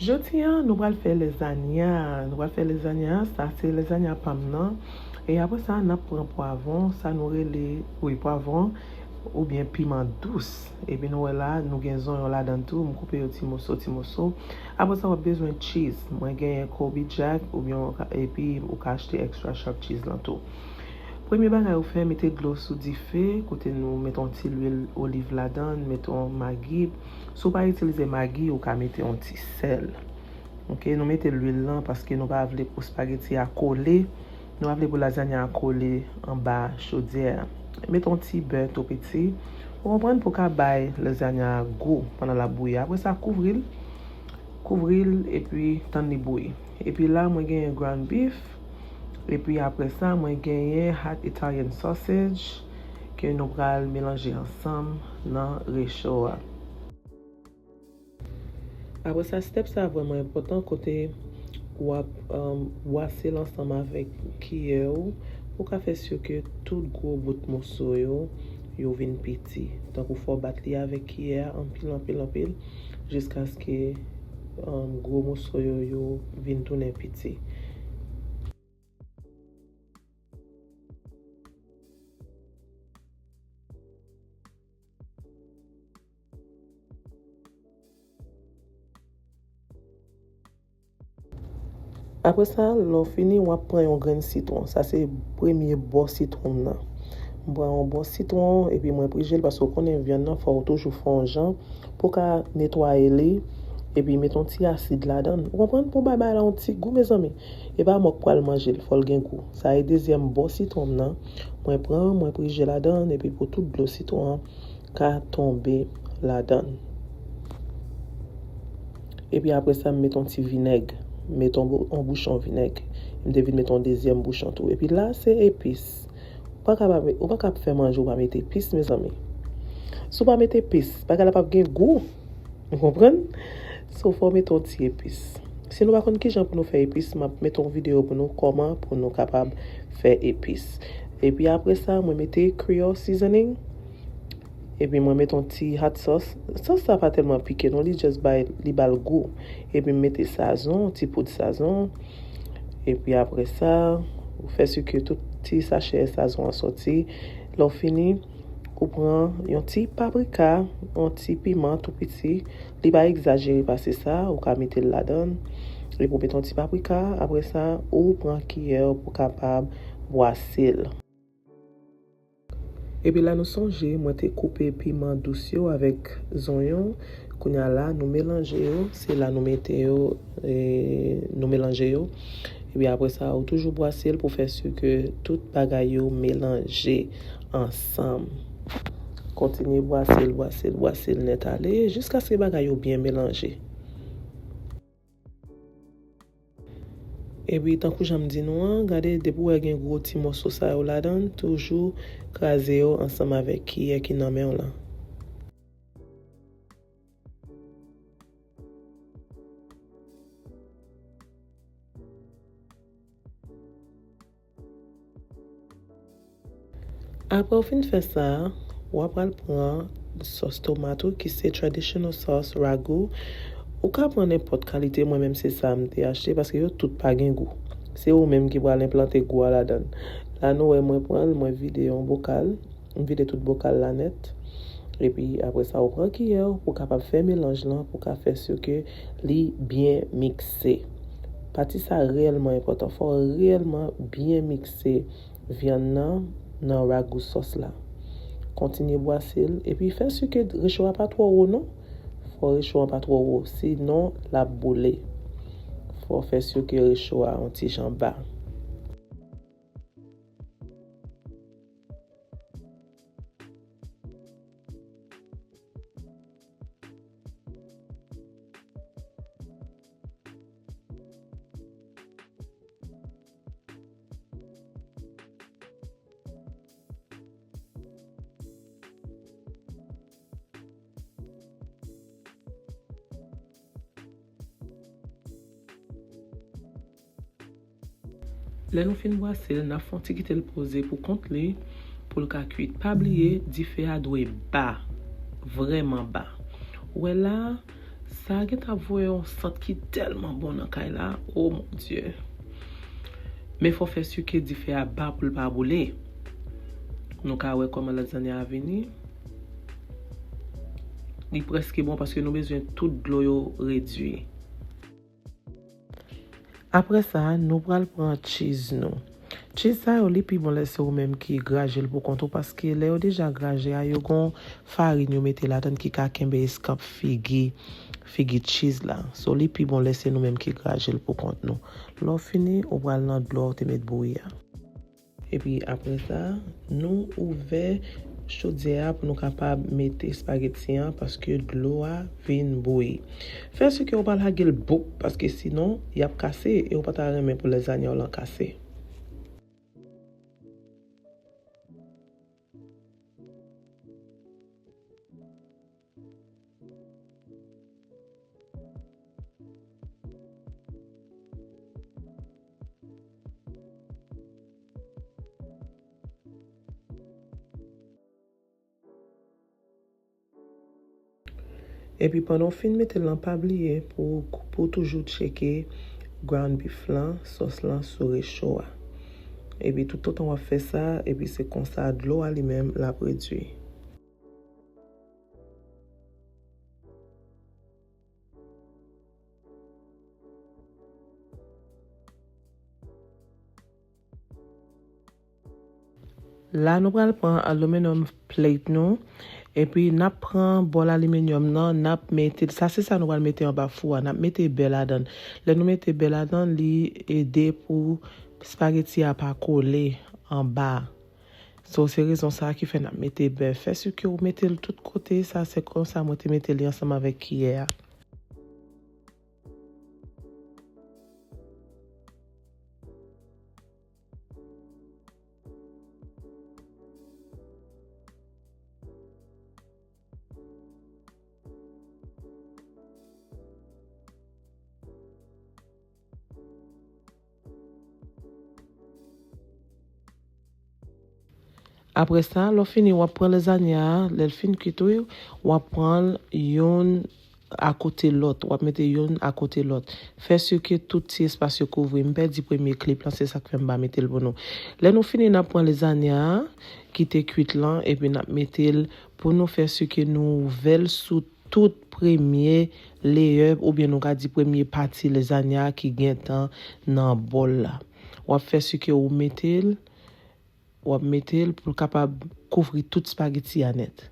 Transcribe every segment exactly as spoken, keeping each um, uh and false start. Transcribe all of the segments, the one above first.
Jodi a, nou pral fè lèzanya. Nou pral fè lèzanya, sa se lèzanya pa m nan. E apre sa, n ap pran pwavwon, sa nou rele, wi, pwavwon, oubyen piman dous. Epi nou wè la, nou gen zonyon ladan tou, m koupe yo ti moso, ti moso. Apre sa, w ap bezwen cheese. Mwen genyen Colby Jack, oubyen w ka, epi ou ka achte extra sharp cheese lan tou. Premye bagay ou fè, mete dlo sou dife, kote nou mete yon ti lwil oliv ladan, mete yon magi. Si w pa itilize magi, ou ka mete yon ti sèl. Oke, nou mete lwil lan paske nou pa vle pou espageti a kole. Nou pa vle pou lazanya a kole anba chodyè a. Mete yon ti bè tou piti. Ou konprann, pou ka bay lazanya a gou pandan l ap bouyi. Apre sa, kouvri l. Kouvri l epi tann li bouyi. Epi la, mwen genyen ground beef. Epi apre sa, mwen genyen hot Italian sausage ke nou pral melanje ansanm nan recho a. Apre sa, step sa a vrèman enpòtan kote w ap, um, bwase l ansanm avèk kiyè w pou w ka fè si ke tout gwo bout moso yo, yo vin piti. Tankou fò w bat li avèk kiyè a anpil, anpil, anpil, jiskaske, um, gwo moso yo, yo vin tounen piti. Apre sa, lè w fini, w ap pran yon grenn sitwon. Sa se premye bò sitwon m nan. M pran yon bò sitwon, epi mwen prije l, paske w konnen vyann nan, fò w toujou fè yon jan pou w ka netwaye li, epi mete yon ti asid ladan l. Ou konprann? Pou bay bagay la yon ti gou, mezanmi. E pa mwen k pral manje l, fò l gen gou. Sa e dezyèm bò sitwon m nan. Mwen pran, mwen prije ladan l, epi pou tout dlo sitwon an ka tonbe ladan l. Epi apre sa, m met yon ti vinèg. M met yon bou-, yon bouchon vinèg. M te vin met yon dezyèm bouchon tou. Epi la, se epis. Ou pa ka pa met, ou pa ka ap fè manje, ou pa met epis, mezanmi. Si w pa met epis, bagay la p ap gen gou. Ou konprann? So, fò w met yon ti epis. Si nou pa konn kijan pou nou fè epis, m ap met yon videyo pou nou kòman pou nou kapab fè epis. Epi apre sa, mwen mete Creole seasoning. Epi mwen met yon ti hot sauce. Sòs sa pa tèlman pike non, li just bay, li ba l gou. Epi m mete sazon, ti poud sazon. Epi apre sa, ou fè si ke tout ti sachè sazon an sòti. Lè w fini, ou pran yon ti paprika, yon ti piman tou piti. Li pa egzajere pase sa, ou ka mete l ladan l. Epi w mete yon ti paprika, apre sa, ou pran kiyè w pou w kapab bwase l. Epi la nou sonje, mwen te koupe piman dous yo avèk zonyon. Kounye a la, nou melanje yo. Se la nou mete yo, e, nou melanje yo. Epi apre sa, ou toujou bwase l pou fè si ke tout bagay yo melanje ansanm. Kontinye bwase l, bwase l, bwase l nèt ale, jiskaske bagay yo byen melanje. Epi, tankou jan m di nou an, gade, depi w wè gen gwo ti mòso sa yo ladan l, toujou kraze yo ansanm avèk kiyè ki nan men w lan. Apre w fin fè sa, w ap pral pran sòs tomat ou ki se traditional sauce ragu. Ou ka pran nenpòt kalite, mwen menm se sa m te achte paske yo tout pa gen gou. Se ou menm ki pral enplante gou a ladan l. La nou wè mwen pran l, mwen vide yon bokal, m vide tout bokal la nèt. Epi apre sa ou pran kiyè w pou w kapab fè melanj lan, pou w ka fè si ke li byen mikse. Pati sa reyèlman enpòtan, fò w reyèlman byen mikse vyann nan nan ragu sòs la. Kontinye bwase l epi fè si ke recho a pa twò wo non. Fò recho a pa twò wo, sinon l ap boule. Fò w fè si ke recho a yon ti jan ba. Lè nou fin bwase l, n ap fè yon ti kite l poze pou kont li, pou l ka kuit. Pa bliye, dife a dwe ba, vrèman ba. Ou wè la, Sa gentan ap voye yon sant ki tèlman bon nan kay la. Oh mon Dieu. Men fò fè si ke dife a ba pou l pa boule. Nou ka wè kòman lazanya a vini. Li prèske bon paske nou bezwen tout dlo yo redui. Apre sa, nou pral pran cheese nou. Cheese sa yo, li pi bon lè se ou menm ki graje l pou kont ou, paske lè yo deja graje a, yo gon farin yo mete ladan ki ka kenbe eskanp figi, figi cheese la. So, li pi bon lè se nou menm ki graje l pou kont nou. Lè w fini, ou pral nan dlo a ou te met bouyi a. Epi apre sa, nou ouvè chodyè a pou nou kapab mete espageti an paske dlo a vin bouyi. Fè si ke w pa lage l bouk paske sinon y ap kase e w pa ta renmen pou lèzanya w lan kase. Epi pandan w fin mete l lan, pa bliye pou, pou toujou tcheke ground beef lan, sòs lan sou recho a. Epi toutotan w ap fè sa, epi se konsa dlo a li menm l ap redui. La, nou pral pran aluminum plate nou, epi n ap pran bòl aliminyòm nan, n ap mete, sa se sa nou pral mete anba fou a, n ap mete bè ladan l. Lè nou mete bè ladan l, li ede pou espageti a pa kole anba. So, se rezon sa a ki fè n ap mete bè. Fè si ke w mete l tout kote, sa se konsa mwen te mete li ansanm avèk kiyè a. Apre sa, lè w fini, w ap pran lezanya a, lè l fin kuit, wi, w ap pran l youn akote lòt, w ap mete youn akote lòt. Fè si ke tout ti espas yo kouvri. M pèdi premye klip lan, se sa k fè m pa mete l pou nou. Lè nou fini, n ap pran lezanya a, ki te kuit lan, epi n ap mete l pou nou fè si ke nou ouvè l sou tout premye layer, oubyen nou ka di premye pati lezanya a ki gentan nan bòl la. W ap fè si ke ou mete l, w ap mete l pou l kapab kouvri tout spageti a nèt.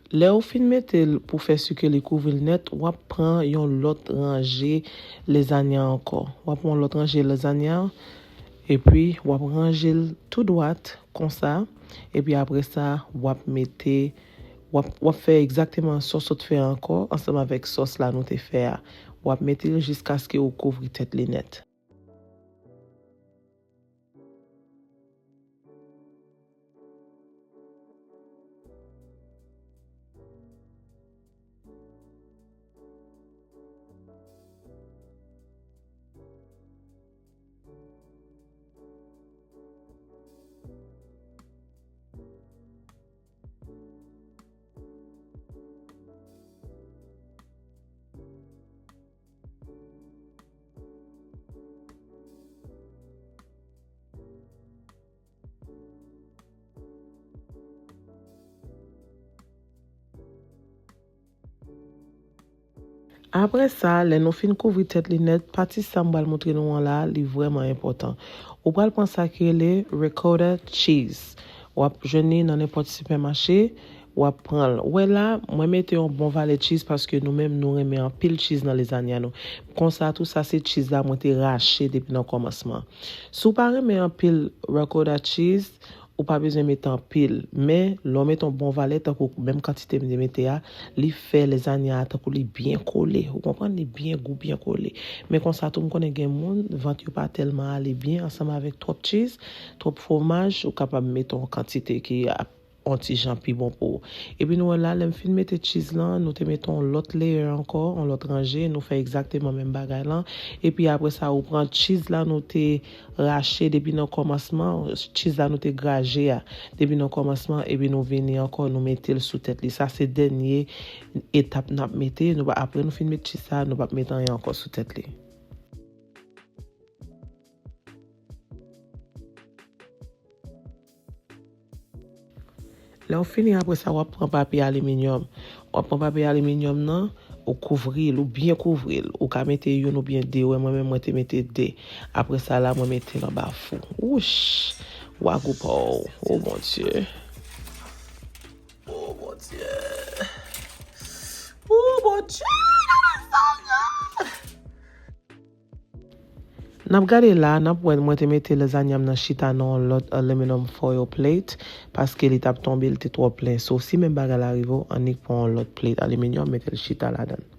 Lè ou fin mete l pou fè si ke li kouvri l nèt, w ap pran yon lòt ranje lezanya ankò. W ap pran yon lòt ranje lezanya, epi w ap ranje l tou dwat konsa, epi apre sa, w ap mete, w ap, w ap fè egzakteman sa w sot fè ankò, ansanm avèk sòs la nou te fè a. W ap mete l jiskaske ou kouvri tèt li nèt. Apre sa, lè nou fin kouvri tèt li nèt, pati sa m pral montre nou an la, li vrèman enpòtan. Ou pral pran sa ki rele ricotta cheese. W ap jwenn li nan nenpòt sipèmache. w ap pran l. Ou wè la, mwen mete yon bon valè cheese paske nou menm nou renmen anpil cheese nan lezanya nou. Konsa tou, sa se cheese la mwen te rache depi nan kòmansman. Si w pa renmen anpil ricotta cheese, ou pa bezwen mete anpil. Men, lè w mete yon bon valè, tankou menm kantite m te mete a, li fè lezanya a tankou li byen kole. Ou konprann? Li byen gou, byen kole. Men konsa tou, m konnen gen moun, vant yo pa tèlman ale byen ansanm avèk twòp cheese, twòp fwomaj, ou kapab mete yon kantite ki ap yon ti jan pi bon pou ou. Epi nou wè la, lè m fin mete cheese lan, nou te mete yon lòt layer ankò, yon lòt ranje, nou fè egzakteman menm bagay lan. Epi apre sa, ou pran cheese la, nou te rache depi nan kòmansman, cheese la, nou te graje a, depi nan kòmansman, epi nou vini ankò, nou mete l sou tèt li. Sa se dènye etap n ap mete. Nou pa, apre nou fin met cheese sa, nou p ap mete anyen ankò sou tèt li. Lè w fini apre sa, w ap pran papye aliminyòm. W ap pran papye aliminyòm nan, ou kouvri l, ou byen kouvri l. Ou ka mete youn oubyen de, wè mwen menm mwen te mete de. Apre sa la, mwen mete l anba fou. Wouch! Wagou pa w. O Bondye. O Bondye. O Bondye, that is so good! N ap gade la, n ap wè mwen te mete lezanya m nan chita nan yon lòt aluminum foil plate, paske li t ap tonbe, li te twò plen. So, si menm bagay la rive w, annik pran yon lòt plate aliminyòm, mete l chita ladan l.